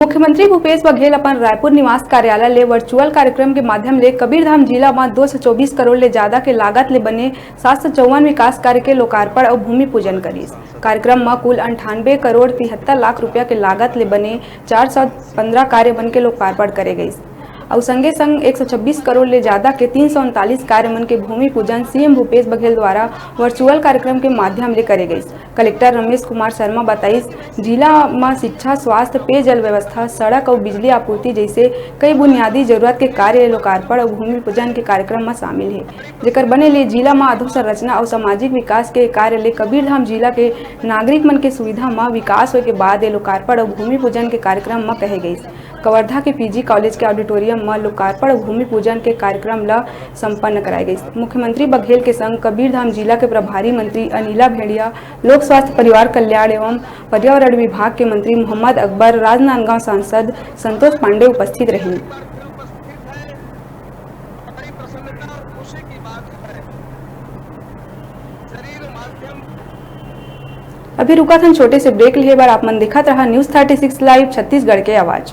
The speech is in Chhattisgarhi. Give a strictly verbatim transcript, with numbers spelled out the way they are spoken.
मुख्यमंत्री भूपेश बघेल अपन रायपुर निवास कार्यालय ले वर्चुअल कार्यक्रम के माध्यम ले कबीरधाम जिला म दो सौ चौबीस करोड़ ले ज्यादा के लागत ले बने सात सौ चौवन विकास कार्य के लोकार्पण अउ भूमि पूजन करिस। कार्यक्रम म कुल अंठानबे करोड़ तिहत्तर लाख रुपया के लागत ले बने चार सौ पंद्रह कार्य मन के लोकार्पण करे गइस। अउ संगे संग एक सौ छब्बीस करोड़ ले ज्यादा के तीन सौ उनतालीस कार्य मन के भूमि पूजन सीएम भूपेश बघेल द्वारा वर्चुअल कार्यक्रम के माध्यम ले करे गइस। कलेक्टर रमेश कुमार शर्मा बताइस, जिला म शिक्षा, स्वास्थ्य, पेयजल व्यवस्था, सड़क अउ बिजली आपूर्ति जइसे कई बुनियादी जरूरत के कार्य लोकार्पण अउ भूमि पूजन के कार्यक्रम म शामिल हे, जेकर बने ले जिला म अधोसंरचना अउ सामाजिक विकास के कार्य ले कबीरधाम जिला के नागरिक मन के सुविधा म विकास होय के बाद ये लोकार्पण अउ भूमि पूजन के कार्यक्रम म कहे गइस। कवर्धा के पीजी कॉलेज के ऑडिटोरियम म लोकार्पण अउ भूमि पूजन के कार्यक्रम ल संपन्न कराए गइस। मुख्यमंत्री बघेल के संग कबीरधाम जिला के प्रभारी मंत्री अनिला भेड़िया, लोक स्वास्थ्य परिवार कल्याण एवं पर्यावरण विभाग के मंत्री मोहम्मद अकबर, राजनांदगांव सांसद संतोष पांडे उपस्थित रहिन। अभी रुकत हन छोटे से ब्रेक लेहे बर। आप मन देखत रहा news thirty six live, Chhattisgarh के आवाज़।